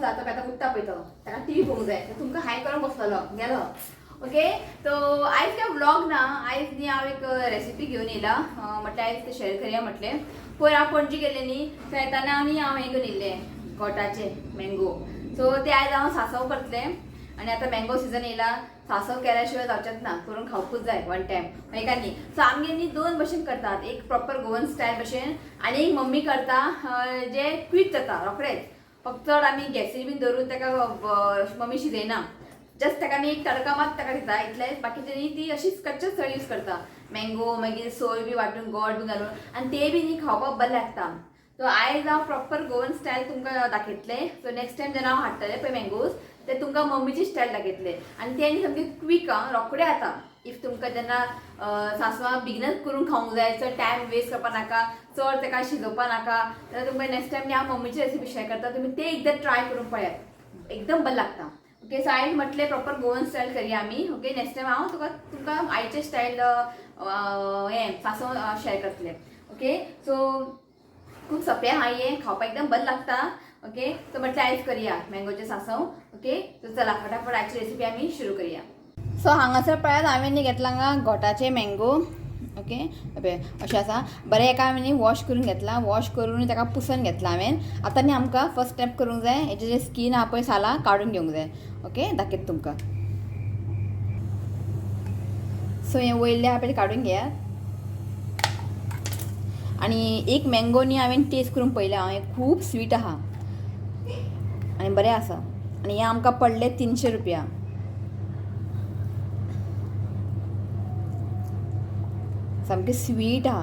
बसला तो आतां उठ्ठा पळय तो ताका टीव्ही पळोवंक जाय तुमकां हाय करून बसलेलो गेलो. ओके तो आयज काय व्लॉग ना, आयज न्ही हांव एक रेसिपी घेवन येयला म्हटल्यार आयज ते शेअर करया म्हटलें. पयर हांव पणजी गेल्लें न्ही, थंय येताना आनी हांव हें घेवन येयल्लें गोटाचे मँगो. सो ते आयज हांव सांसव करतलें आनी आतां मँगो सिजन येयला, सांसव केल्या शिवाय जावचेंच ना, करून खावपूच जाय वन टायम एका न्ही. सो आमगे न्ही दोन भशेन करतात, एक प्रॉपर गोवन स्टायल भशेन आनी एक मम्मी करता जे क्वीक जाता रोखडेच. फक्त चड आमी गॅसीर बीन धरून ताका मम्मी शिजयना, जस्ट ताका आमी एक तडका मात ताका दिता इतलेंच. बाकीचे न्ही ती अशीच कच्चेच चड यूज करता, मँगो मागीर सोय बी वांटून गोड बी घालून आनी ते बी न्ही खावपाक बरें लागता. सो आयज हांव प्रॉपर गोवन स्टायल तुमकां दाखयतलें. सो नेक्स्ट टायम जेन्ना हांव हाडटलें पळय मँगोज ते तुमकां मम्मीची स्टायल दाखयतलें आनी ते न्ही सामकी क्वीक आं, रोखडे जाता. If तुमकां जेन्ना सांसवां बेगीनच करून खावंक जाय, चड टायम वेस्ट करपा नाका, चड ताका शिजोवपा नाका, जाल्यार तुमकां नेक्स्ट टायम हांव मम्मीची रेसिपी शेअर करता, तुमी ते एकदां ट्राय करून पळयात, एकदम बरें लागता. ओके सो आयज म्हटलें प्रॉपर गोवन स्टायल करया आमी. ओके नेक्स्ट टायम हांव तुमकां आयचें स्टायल हें सांसव शेअर करतलें. ओके सो खूब सोंपें आहा हें, खावपाक एकदम बरें लागता. ओके सो म्हटलें आयज करया मँगोचें सांसव. ओके सो चला फटाफट आयची रेसिपी आमी सुरू करया. सो हांगासर पळयात हांवें न्ही घेतला हांगा घोटाचे मँगो. ओके पळय अशें आसा बरें, हेका हांवें न्ही वॉश करून घेतला, वॉश करून ताका पुसून घेतला हांवें. आतां न्ही आमकां फर्स्ट स्टेप करूंक जाय, हेजे जे स्कीन आहा पळय सालां काडून घेवंक जाय. ओके दाखयता तुमकां. सो हें वयलें आहा पळय काडून घेयात. आनी एक मँगो न्ही हांवें टेस्ट करून पळयलें हांवें, खूब स्वीट आहा आनी बरें आसा. आनी हें आमकां पडलें 300 रुपया. सामकें स्वीट आहा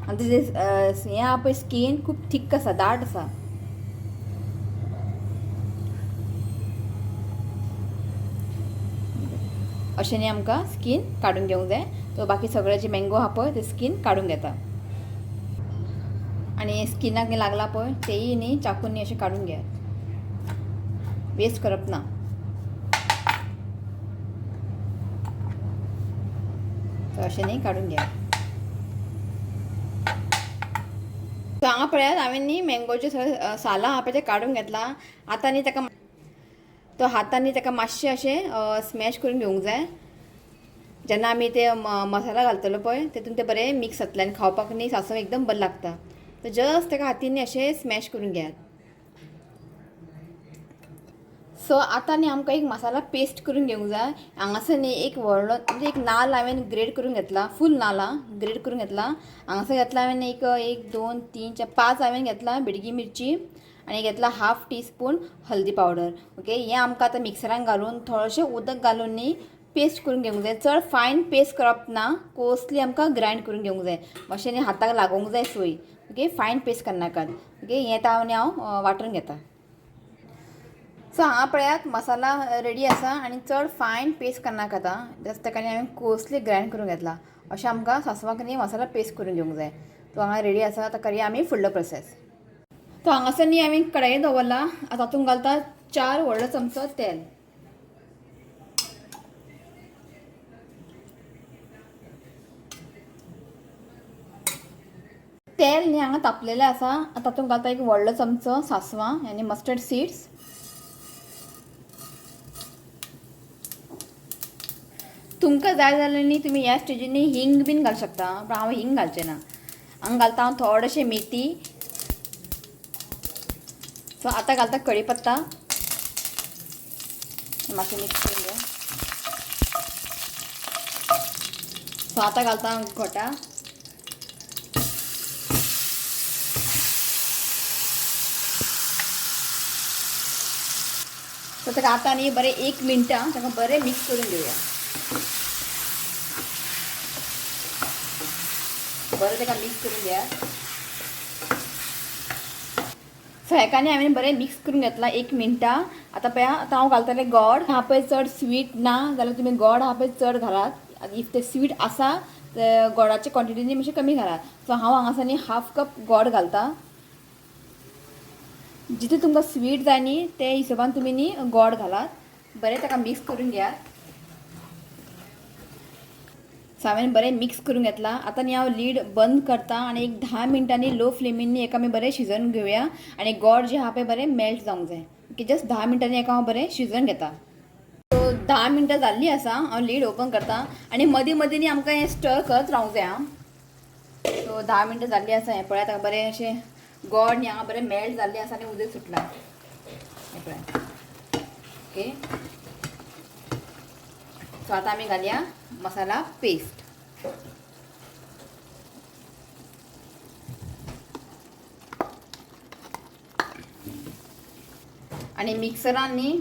आनी तेजें हें आहा पळय स्कीन खूब थीक आसा, दाट आसा. अशें न्ही आमकां स्कीन काडून घेवंक जाय. तो बाकी सगळे जे मँगो आहा पळय ते स्कीन काडून घेता. आनी स्किनाक लागला पळय तेयी न्ही चाकून न्ही अशें काडून घेयात, वेस्ट करप ना. सो अशें न्ही काडून घेयात. सो हांगा पळयात हांवें न्ही मँगोचे सगळे सालां आहा पळय ते काडून घेतला. आतां न्ही ताका तो हातान ताका मातशें अशें स्मॅश करून घेवंक जाय. जेन्ना आमी ते मसाला घालतलो पळय तेतून ते बरें मिक्स जातलें आनी खावपाक न्ही सांसव एकदम बरें लागता. तर जस्ट ताका हातीन न्ही अशें स्मॅश करून घेयात. सो आतां न्ही आमकां एक मसाला पेस्ट करून घेवंक जाय. हांगासर न्ही एक व्हडलो म्हणजे एक नाल्ल हांवें ग्रेड करून घेतला, फूल नाल्ल आं ग्रेड करून घेतला. हांगासर घेतला हांवें एक 1 2 3 4 5 हांवें घेतला बेडगी मिरची आनी घेतला हाफ टी स्पून हल्दी पावडर. ओके हें आमकां आतां मिक्सरान घालून थोडेशें उदक घालून न्ही पेस्ट करून घेवंक जाय. चड फायन पेस्ट करप ना, कोसली आमकां ग्रायंड करून घेवंक जाय, मातशें न्ही हाताक लागोंक जाय सोय. ओके फायन पेस्ट करनाकात. ओके हें आतां न्ही हांव वांटून घेता. सो हांगा पळयात मसाला रेडी आसा आनी चड फायन पेस्ट करनाकात आं, जस्ट ताका न्ही हांवें कोसली ग्रायंड करून घेतला. अशें आमकां सांसवाक न्ही मसाला पेस्ट करून घेवंक जाय. तो हांगा रेडी आसा. आतां करया आमी फुडलो प्रोसेस. तो हांगासर न्ही हांवें कढायेन दवरला. आतां तातूंत घालता 4 व्हडलो चमचो तेल. तेल न्ही हांगा तापलेलें आसा. आतां तातूंत घालता एक व्हडलो चमचो सांसवां यानी मस्टर्ड सीड्स. तुमकां जाय जाल्यार न्ही तुमी ह्या स्टेजीनी हिंग बीन घालूंक शकता, पूण हांव हिंग घालचें ना. हांगा घालता हांव थोडेशें मेथी. सो आतां घालता कढी पत्ता, मातशें मिक्स करून घेया. सो आतां घालता हांव घोटां. सो ताका आतां न्ही बरें 1 मिनटां ताका बरें मिक्स करून घेवया. बरें ताका मिक्स करून घेया. सो हेका न्ही हांवें बरें मिक्स करून घेतला 1 मिनटां. आतां पळया आतां हांव घालतलें गोड. आहा पळय चड स्वीट ना जाल्यार तुमी गोड आहा पळय चड घालात. If ते स्वीट आसा ते गोडाची क्वॉन्टिटी न्ही मातशी कमी घालात. सो हांव हांगासर न्ही हाफ कप गोड घालता. जितलें तुमकां स्वीट जाय न्ही ते हिशोबान तुमी न्ही गोड घालात. बरें ताका मिक्स करून घेयात. सो हांवें बरें मिक्स करून घेतला. आतां न्ही हांव लीड बंद करता आनी एक 10 मिनटांनी लो फ्लेमीन न्ही हेका आमी बरें शिजोवन घेवया आनी गोड जें आहा पळय बरें मेल्ट जावंक जाय. ओके, जस्ट 10 मिनटांनी हेका हांव बरें शिजोवन घेता. सो 10 मिनटां जाल्लीं आसा. हांव लीड ओपन करता आनी मदीं मदीं न्ही आमकां हें स्टर करत रावंक जाय. आं, सो 10 मिनटां जाल्लीं आसा. हें पळयात, हांगा बरें अशें गोड न्ही हांगा बरें मेल्ट जाल्लें आसा आनी उदक सुटलां. हें पळयात. ओके, सो आतां आमी घालया मसाला पेस्ट. आनी मिक्सरान न्ही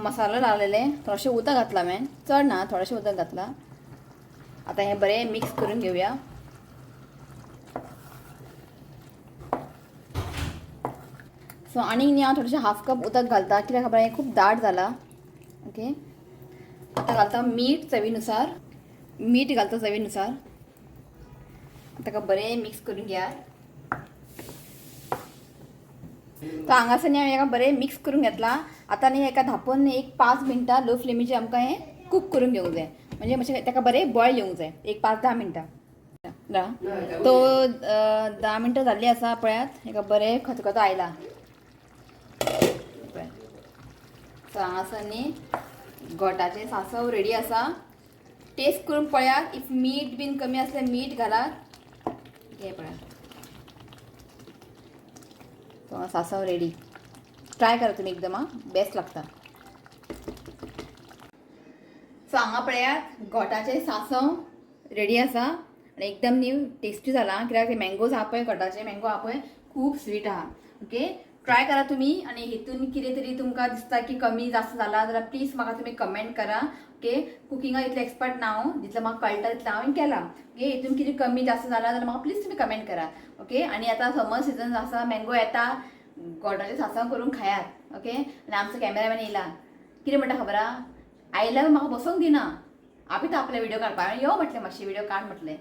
मसालो लावलेले, थोडेशें उदक घातलां हांवें, चड ना, थोडेशें उदक घातलां. आतां हें बरें मिक्स करून घेवया. सो आनीक न्ही हांव थोडेशें हाफ कप उदक घालता, कित्याक खबर हें खूब दाट जालां. ओके, आतां घालता मीठ चवीनुसार. मीठ घालता चवीनुसार. ताका बरें मिक्स करून घेयात. तर हांगासर न्ही हांवें हेका बरें मिक्स करून घेतलां. आतां न्ही हेका धांपून एक 5 मिनटां लो फ्लेमीचेर आमकां हें कूक करून घेवंक जाय, म्हणजे मातशें ताका बरें बॉयल येवंक जाय, एक 5-10 मिनटां. तो 10 मिनटां जाल्लीं आसा. पळयात, हेका बरें खतखतो आयला. पळयात. सो हांगासर न्ही गोटाचें सांसव रेडी आसा. टेस्ट करून पळयात. If मीठ बीन कमी आसल्यार मीठ घालात. हे पळयात, सो सांसव रेडी. ट्राय करा तुमी एकदम, आं, बेस्ट लागता. सो हांगा पळयात, गोटाचें सांसव रेडी आसा आनी एकदम न्ही टेस्टी जाला, कित्याक ते मँगोज आहा पळय, गोटाचे मँगो आहा पळय, खूब स्वीट आहा. ओके, ट्राय करा तुमी आनी हितून कितें तरी तुमकां दिसता की कमी जास्त जाला जाल्यार प्लीज म्हाका तुमी कमेंट करा. ओके, कुकिंगाक इतलें एक्सपर्ट ना हांव, जितलें म्हाका कळटा तितलें हांवें केलां. ओके, हितून कितें कमी जास्त जाला जाल्यार म्हाका प्लीज तुमी कमेंट करा. ओके, आनी आतां समर सिजन आसा, मँगो येता, गोडाचें सांसव करून खायात. ओके, आनी आमचो कॅमेरामॅन येयला, कितें म्हणटा खबर आहा, आयल्यार म्हाका बसोंक दिना, आपीत आपले व्हिडिओ काडपा यो म्हटलें, मातशें व्हिडिओ काड म्हटलें.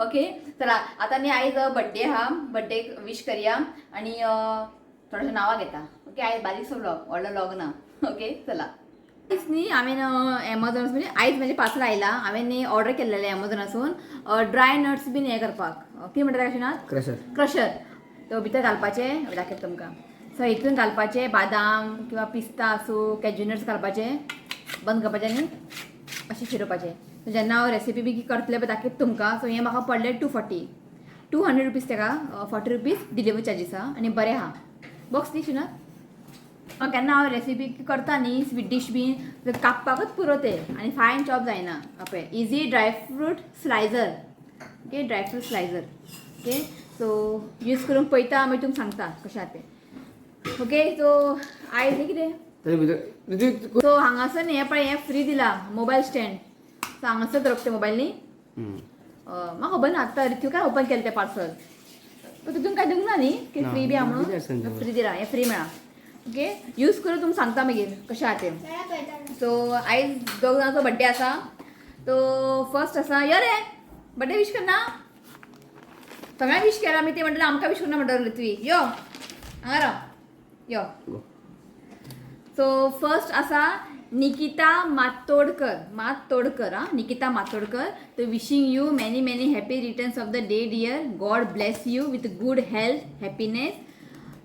ओके, चला आतां न्ही आयज बड्डे आहा, बड्डे विश करया आनी थोडेशें नांवां घेता. ओके, आयज बारीकसो व्लॉग, व्हडलो व्लॉग ना. ओके, चला. आयज न्ही हांवें एमेझॉन, म्हणजे आयज म्हजें पार्सल आयलां. हांवें न्ही ऑर्डर केल्लेलें एमेझॉनासून ड्राय नट्स बीन हें करपाक, कितें म्हणटा ताका ना? क्रशर. क्रशर. तो भितर घालपाचें, दाखयता तुमकां. सो हितून घालपाचें बादाम किंवा पिस्ता आसूं, कॅज्यू नट्स घालपाचे, बंद करपाचें आनी अशें फिरोवपाचें. सो जेन्ना हांव रेसिपी बी करतलें पळय दाखयता तुमकां. सो हें म्हाका पडलें 240, 200 रुपीज ताका, 40 रुपीज डिलिव्हरी चार्जीस आहा आनी बरें आहा बॉक्स न्ही शिना. केन्ना हांव रेसिपी करता न्ही स्वीट डीश बीन, कापपाकच पुरो तें आनी फायन चॉप जायना. पळय, easy dry fruit slicer. Okay, dry fruit slicer. Okay, so use करून पळयता, मागीर तुमकां सांगता कशें आहा तें. ओके, सो आयज न्ही कितें तरी भितर सो हांगासर न्ही हें पळय, हें फ्री दिला मोबायल स्टँड. सो हांगासर दवरप तें मोबायल न्ही. म्हाका खबर ना, आतां रित्विकान ओपन केलें तें पार्सल, पण तितून काय दिवंक ना न्ही की ना, फ्री बी आहा दिलें म्हणून. आसतलें. फ्री दिला, हें फ्री मेळ्ळां. ओके, यूज करून तुमकां सांगता मागीर कशें आहा तें. सो आयज दोग जाणांचो बड्डे आसा. तो फर्स्ट आसा, यो रे, बड्डे विश करना. सगळ्यांक विश केला आमी, ते म्हणटा आमकां विश करना म्हणटा. ऋत्वी, यो हांगा राव, यो. सो फर्स्ट आसा निकिता मातोडकर, मातोडकर. आं, निकिता मातोडकर. तो wishing you many many happy returns of the day, dear. God bless you with good health, happiness.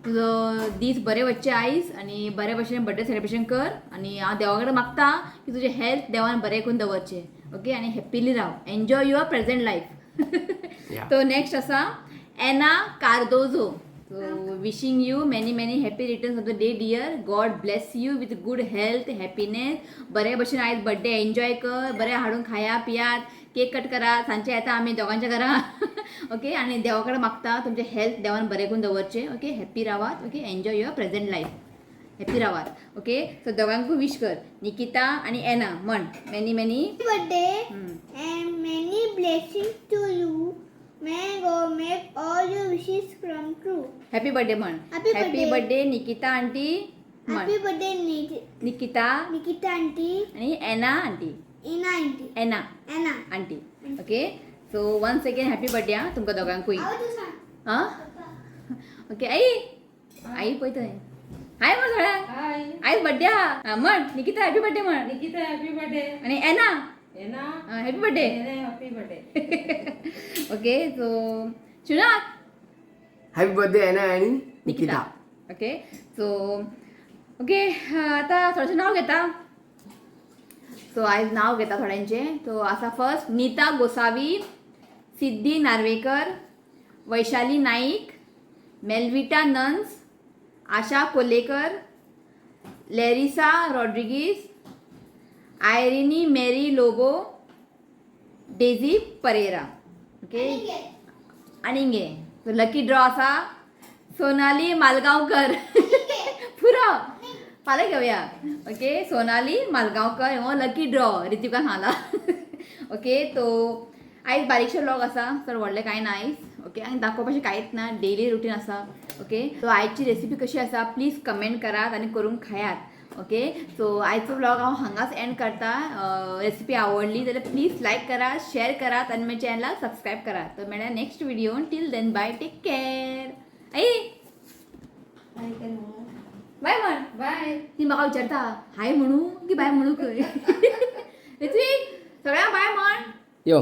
तुजो दीस बरे वचचे आयज आनी बरे भशेन बड्डे सेलिब्रेशन कर आनी हांव देवा कडेन मागता की तुजें हेल्थ देवान बरें करून दवरचें. ओके, आनी हॅप्पिली राव, एन्जॉय your present life. तो नेक्स्ट आसा एना Cardozo. So wishing you many many happy returns of the day, dear. God bless you with good health, happiness. बरे भशेन आयज बड्डे एन्जॉय कर, बरें हाडून खाया पियात, केक कट करा, सांजचे येता आमी दोगांच्या घरा. ओके, आनी देवा कडेन मागता तुमचें हेल्थ देवान बरें करून दवरचें. ओके, हॅप्पी रावात. Okay, enjoy your present life, happy रावात. ओके, सो दोगांकूय विश कर, निकिता आनी एना, म्हण many many birthday and many blessings to you. May God make all your wishes come true. Happy birthday म्हण. Happy happy birthday. Birthday Nikita aunty म्हण. Happy birthday, Nikita Nikita auntie, आणि एना aunty. Ina auntie, Anna Anna. Aunty. Okay, so once again happy birthday आं तुमकां दोगांकूय. How to say? आं, okay. आई, आई पळयता. हाय म्हण सगळ्यांक. हाय. आयज बड्डे आहा. आं, म्हण निकिता हॅपी बड्डे म्हण. Nikita, happy birthday. आणि एना एना happy birthday. Happy birthday. Okay, so Shivnath. Happy birthday एना आणि निकिता. ओके, सो ओके, आतां थोडेशें नांव घेता. सो आयज नांव घेता थोड्यांचें. सो आसा फर्स्ट नीता गोसावी, सिद्धी नार्वेकर, वैशाली नाईक, मेलविटा नन्स, आशा Kolekar, लॅरिसा Rodrigues, आयरिनी Mary Lobo, Daisy Pereira. Okay, आनी गे लकी ड्रॉ आसा सोनाली मालगांवकर. पुरो, फाल्यां घेवया. ओके, सोनाली मालगांवकर हो लकी ड्रॉ रितिका सांगला. ओके, तो आयज बारीकशे व्लॉग आसा, चड व्हडलें कांय ना आयज. ओके, आनी दाखोवपाचें कांयच ना, डेली रुटीन आसा. ओके, सो आयची रेसिपी कशी आसा प्लीज कमेंट करात आनी करून खायात. ओके, सो आयचो व्लॉग हांव हांगाच एंड करता. रेसिपी आवडली जाल्यार प्लीज लायक करात, शेअर करात आनी म्हज्या चॅनलाक सबस्क्रायब करात. तर मेळया next video. Till then bye, take care. आई बाय म्हण. बाय. ती म्हाका विचारता हाय म्हणू की बाय म्हणू खंय. ऋत्विक, सगळ्यांक बाय म्हण. यो.